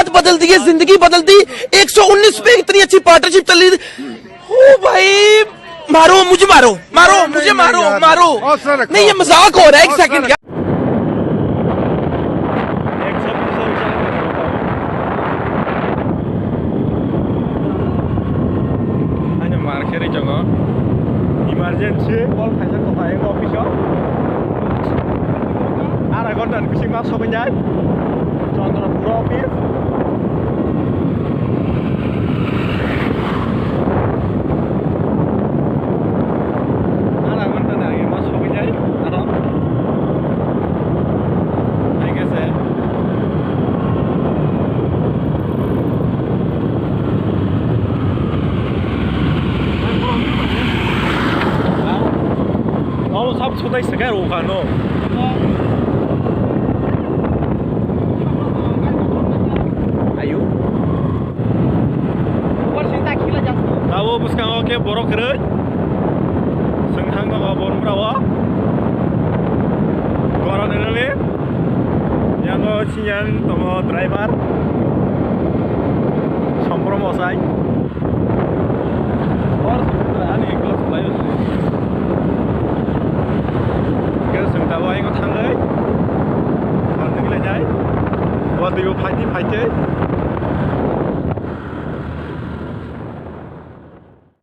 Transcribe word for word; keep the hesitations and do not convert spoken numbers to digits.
बदल दी, ये जिंदगी बदल दी। एक सौ उन्नीस पे इतनी अच्छी पार्टनरशिप चल रही थी। ओ भाई, मारो, मुझे मारो, मारो, नहीं, मुझे नहीं, मारो, यार। मारो। हौसला रखो। नहीं, ये मजाक हो रहा है, एक हौसला सेकंड। रखो। Ani mar khe ri tongo. Emergency call khaijak tongkha ang office o. Arai ghonta ni bising ma sogwi nai. Chandrapur office. Arai ghonta ni age ma sogwi nai. Aro. Hai khe se. Abo sab sutai se kai rokha no. Ayo. Abo bwskango khe borok kwrwi. Chwng thang tongo borok rao. Goron rwli. Yango siyang tongo driver. Sompro mosai. Ani ekla sulai sulai. Khe chwng tabuk ayang thangwi. Thangwi lai jai. Bo twibo phaidi phaidi.